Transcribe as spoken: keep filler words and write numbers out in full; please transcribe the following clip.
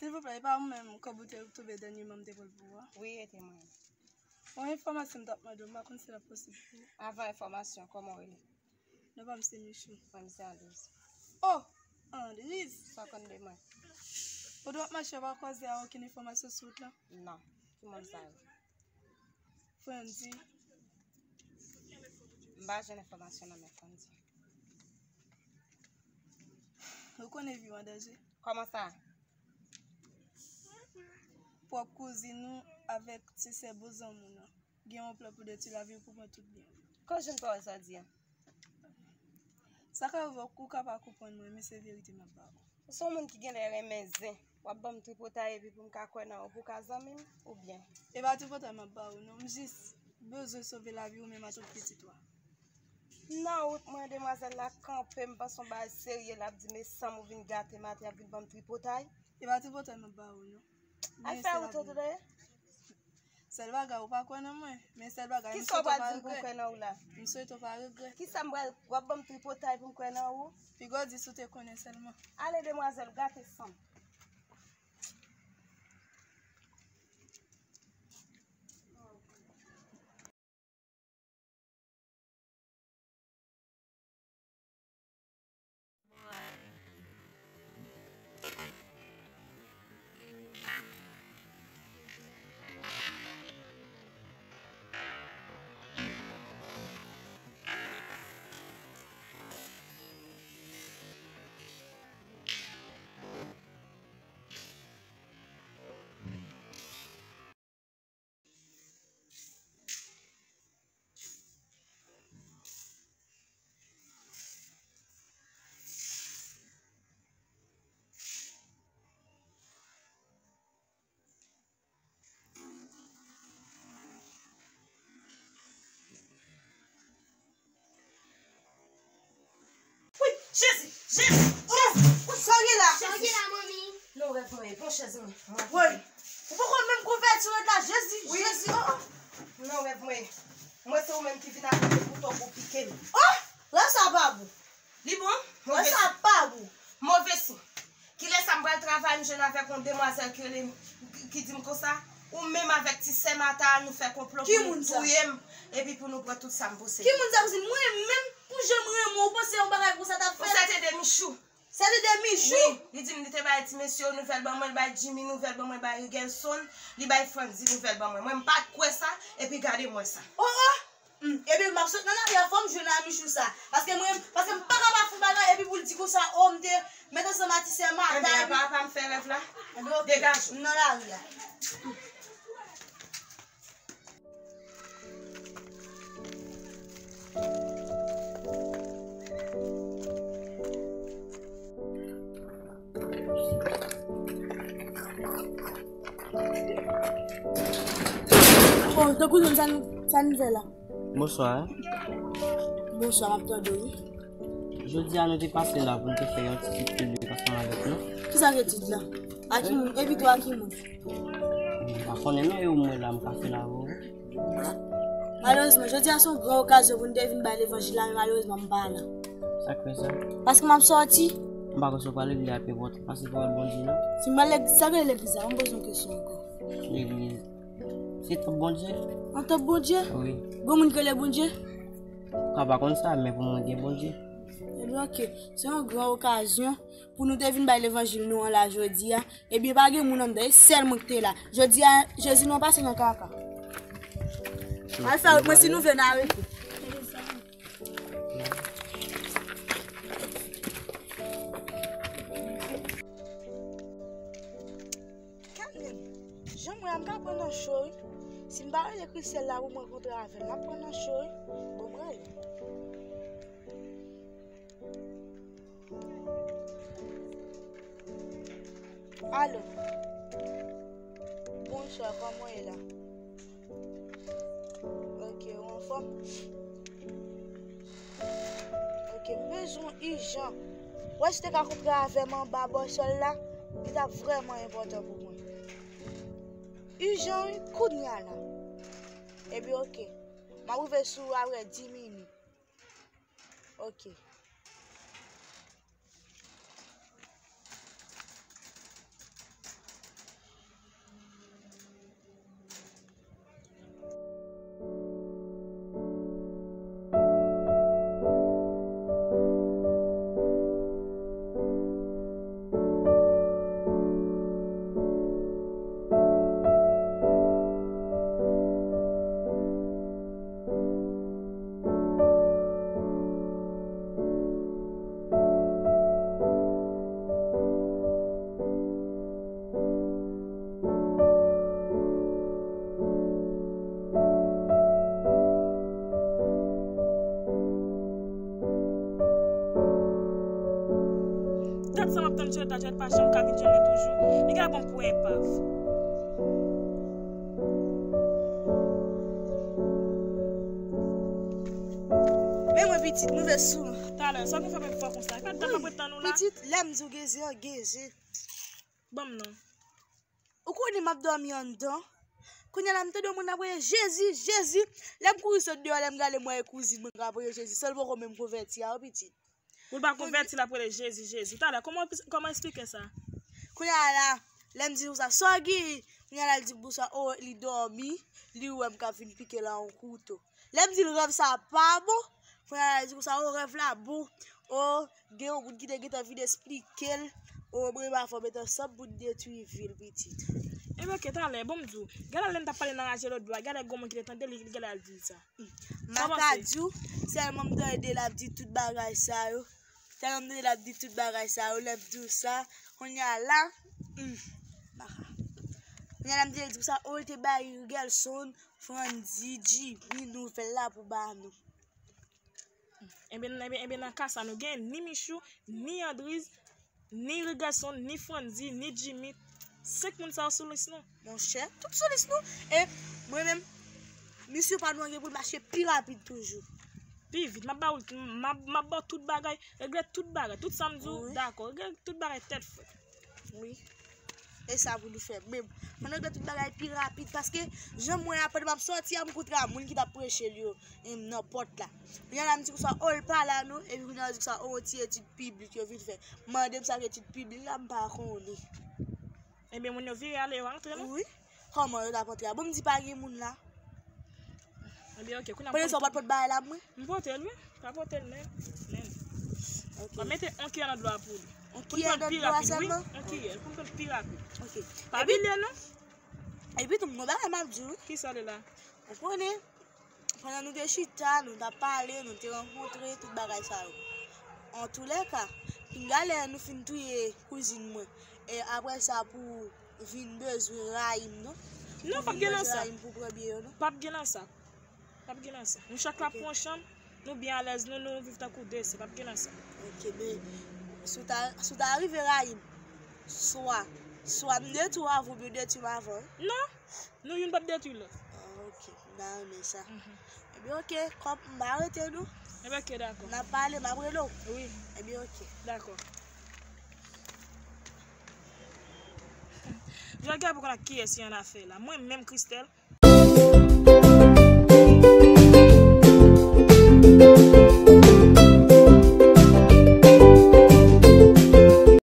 Silvouplè, e pa ou menm kòb ou te tonbe dènyèman m te pran l pou ou a? Wi, e te mwen. Yon enfòmasyon m t ap mande w, m pa konn si l ap posib pou ou. Avan enfòmasyon, kòman w rele? Non pa m se Michou. Mwen m se Andriz. Oh! Andriz! Sa w konn de mwen? Pandan w ap mache, w pa kwaze a okenn enfòmasyon sou wout la? Non. Ki moun sa yo? Frandy. M pa jwenn enfòmasyon nan men Frandy. Ou konnen vi w an danje. Kòman sa? Pwòp kouzin ou avèk ti sè bozanm ou nan gen yon plan pou detwi lavi w, pou pran tout byen w. Kote w jwenn pawòl sa w di a? Sa ka rive w ka pa konprann mwen, men se verite m ap ba ou. Ou se yon moun ki genlè renmen zen. W ap ban m tripotay epi pou m ka kwè nan ou, pou w ka zanmi m, oubyen? E pa tripotay m ap ba ou non, m jis bezwen sove lavi w menm ak tout pitit ou a. Nan wout mwen, demwazèl la kanpe, m panse yon bagay serye l ap di, men sanm ou vin gate m atè, ap vin ban m tripotay. E pa tripotay m ap ba ou non. Al fè wout ou tou dèyè. Sèl bagay, ou pa kwè nan mwen, men sèl bagay, m swete w pa regrèt. Kisa w pral di m pou m kwè nan ou la? M swete w pa regrèt. Kisa m pral, w ap ban m tripotay pou m kwè nan ou? Piga w di si w te konnen sèlman. Ale demwazèl, gate sanm. Wi, Jezi, Jezi, Jezi. Sa w gen la? Sa w gen la, manmi? Non, rèv mwen ye. Pran chèz mwen. Woy, ou poko menm konvèti w la, Jezi, Jezi, oh, oh. Non, rèv mwen ye. Mwen se ou menm ki vin avèk bouton pou pike m. Oh, rèv sa pa bon. Li bon? Rèv sa pa bon. Move siy. Kilè sa m pral travay, m jwenn avèk yon demwazèl ki rele m, ki, ki di m konsa, ou menm avèk ti sè Mata a, nou fè konplo pou nou touye m, epi pou nou pran tout sa m posede. Ki moun sa? Ki moun sa? Paske mwen menm, pou jan m renmen w, ou panse yon bagay konsa t ap fèt? Ou sèten de Michou. Sèten de Michou? Wi, li di m li te bay ti mesye yo nouvèl ban mwen, li bay Jimmy nouvèl ban mwen, li bay Rigelson, li bay Frandy nouvèl ban mwen. Mwen, m pa t kwè sa, epi gade mwen sa. Oh, oh! Hmm, ebyen, m ap sot nan lari a, fò m jwenn a Michou sa. Paske mwen, paske m pa ka pa fè bagay epi pou l di konsa, o, m te met ansanm a ti sè Mata. Ebyen, epi papa m fè rèv la. Ebyen, oke. Degaje w. M nan lari a. Oh, tankou nou, sa n-, sa n fè la? Bonswa. Bonswa, m ap tande w, wi. Jodi a, nou te pase la pou n te fè yon ti etid ansanm avèk nou. Kisa k etid la? A ki moun? Epi tou a ki moun? M pa konnen non, e ou m wè la, m ka fè l avè w. Malerezman, jodi a se yon gran okazyon pou n te vin bay levanjil la, men malerezman, m pa la. Sa k fè sa? Paske m ap sòti. M pa kwè si w pral legliz la pi enpòtan pase pawòl Bondye, non? Si m pral legliz, sa k rele legliz la? Ban m poze yon kesyon ankò. Legliz. Se tanp Bondye. An tanp Bondye? Wi. Gen moun ki rele Bondye? M ka pa konn sa, men pou mwen, gen Bondye. Ebyen, oke. Se yon gran okazyon. Pou nou te vin bay levanjil nou an la jodi a, ebyen, pa gen moun anndan, e sèl mwen ki te la. Jodi a, Jezi nou an pase nan kaka. Al fè wout mwen, si nou vle, n a rete. Gad menm, jan m wè a, m ka pran nan cho, wi. Si m pa rele Christelle la pou m rankontre avè l, m ap pran nan cho, wi. Bon, m rele. Alo. Bonswa, kòman w ye la? Ok, ou anfòm? Ok, m bezwen w ijan. Ou wè si w te ka kontre avè m anba bòsòl la, li t ap vrèman enpòtan pou mwen. Ijan, wi, kounye a la. Ebyen, ok. M ap rive sou ou apre dis minit. Ok. Jwèt la, jwèt pa janm ka vin jwenn mwen toujou. Li ka bon pou enpav. Men mwen pitit, move sou. Talè, sa nou fè menm fò konsa. E pa dam ap ret tann ou la. Pitit, lè m di w genzen an, genzen. Ban m non. Ou konnen m ap dòmi anndan. Kounye a la, m tande yon moun ap rele Jezi, Jezi. Lè m kouri sot deyò, lè m gade, m wè e kouzin mwen k ap rele Jezi. Sèl poko menm konvèti a, wi, pitit. Ou pa konvèti, l ap rele Jezi, Jezi. Talè, kòman, kòman eksplike sa? Kounye a la, lè m di konsa, sa w gen? Kounye a la, l di konsa, o, li dòmi, li wè m k ap vin pike l a yon kouto. Lè m di l rèv sa pa bon, kounye a la, l di konsa, o, rèv la bon. O, gen yon moun ki te gentan vin esplike l, o, mwen pa fò met ansanm pou n detwi vi l, pitit. Ebyen, oke, talè, bon, m di w, gade lè n t ap pale nan raje lòt bò a, gade gon moun ki te tande li, gade l di l sa. M pa ka di w, sèlman m tande l ap di tout bagay sa yo. Tèlman m tande l ap di tout bagay sa yo, lè m di w sa, kounye a la, hmm, baka. Kounye a la, m tande l di konsa, o, l te bay Rigelson, Frandy, Jimmy, nouvèl la pou ba nou. Ebyen, ebyen, ebyen, nan ka sa, nou gen ni Michou, ni Andriz, ni Rigelson, ni Frandy, ni Jimmy. Senk moun sa yo sou lis nou. Monchè, tout sou lis nou. E mwen menm, misyon pa nou an gen pou l mache pi rapid toujou. Pi vit, m ap ba w, m ap, m ap ba w tout bagay, regle tout bagay. Tout sa m di w, dakò, regle tout bagay tèt frèt. Wi. E sa pou nou fè. Men, fò n regle tout bagay pi rapid, paske jan mwen apre m ap sòti a, m kontre a moun ki t ap preche l yo, em, nan pòt la. Kounye a la, m di konsa, o, l pa la non, epi kounye a la, l di konsa, o, yon ti etid piblik yo vin fè. Mande m sa k etid piblik la, m pa konnen. Ebyen, moun yo vire ale, yo antre non. Wi. Kòman yo t ap antre a? Bon, m di pa gen moun la. Ebyen, oke, kounye a. Pandan sa, w pa t pot bagay la pou mwen? M pote l, wi. Pa pote l, men. Men. Oke. M ap mete yon kiyè nan dlo a pou li. Yon kiyè nan dlo a sèlman? Wi, yon kiyè, pou m fè l pi rapid. Oke. Pa bliye non. Epi tou, m gon bagay m ap di w, wi. Kisa l ye la? Ou konnen, pandan nou te chita, nou t ap pale, nou te rankontre, tout bagay sa yo. Antoulèka, pinga lè nou fin touye kouzin mwen, e apre sa pou vin bezwen rayi m, non? Non, p ap gen nan sa. Pou vin bezwen rayi m pou pran byen yo, non? P ap gen nan sa. P ap gen nan sa. Nou chak la pran chanm, nou byen alèz, nou, nou viv tankou de sè. P ap gen nan sa. Oke, men, si w ta, si w ta rive rayi m, swa, swa m detwi w avan oubyen w detwi m avan. Non, nou youn p ap detwi lòt. Ah, oke, m ta renmen sa. Mhm. Ebyen, oke, kòm m pa rete nou. Ebyen, oke, dakò. N ap pale, m ap rele w. Wi. Ebyen, oke. Dakò. Jòdya pou konn ak kiyès li annafè la. Mwen menm, Christelle.